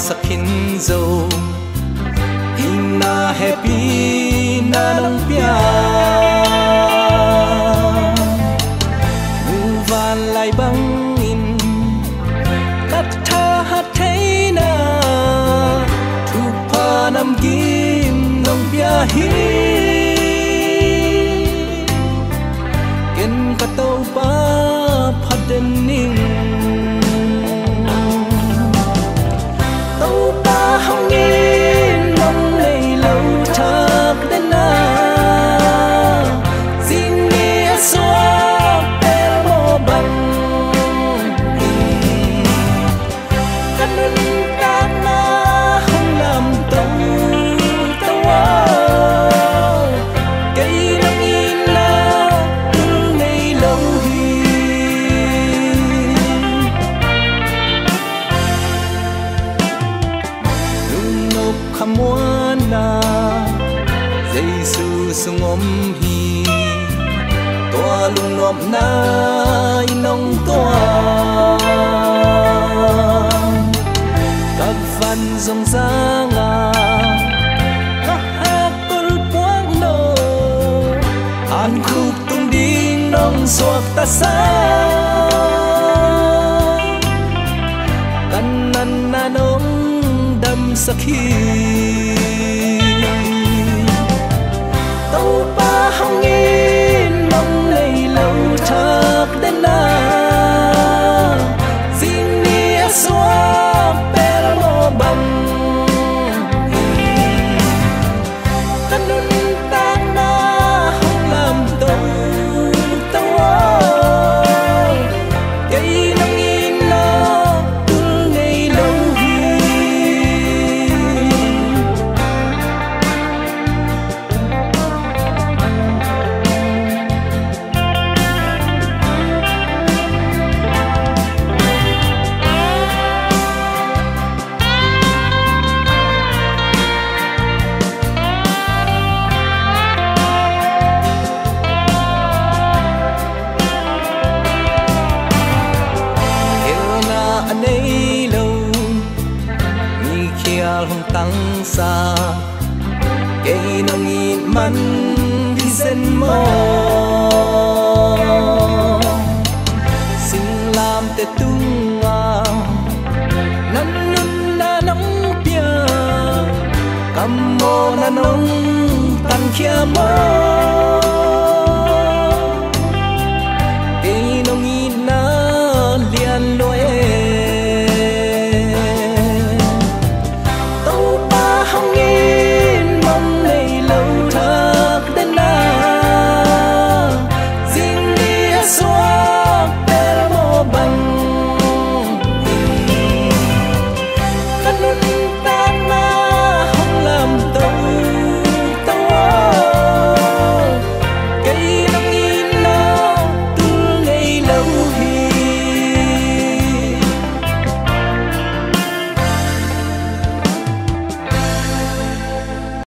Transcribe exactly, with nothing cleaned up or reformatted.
Sak khin zo, itna hehpihna nong pia. Muvanlai bangin ka thahat theihna, thupha namkim nong pia hi. Ken ka Topa phat den ning. Topa hong it nong nei lo thak den a, zing ni a suak pel maw bang hi. Ka nuntakna hong lamto ta uh, kei nong itna tul ngei lo hi. Lungnop khamuanna Jesu sung om hi. Tua lungnopna in nong tuam. Ka van zong zanga ka hakkul puak no, an khuk tung ding nong suakta sa. Ka natna nong damsak hi. Topa hong it nong nei lo thak den a, zing ni a suak pel maw bang hi. Ka nuntakna hong lamto ta uh, kei nong itna tul ngei lo hi. Khelhna a nei lo mi khial hong tangsa, kei nong it man hi zen maw? Singlamteh tungah na nunna nong pia, ka mawhna nong tankhia maw?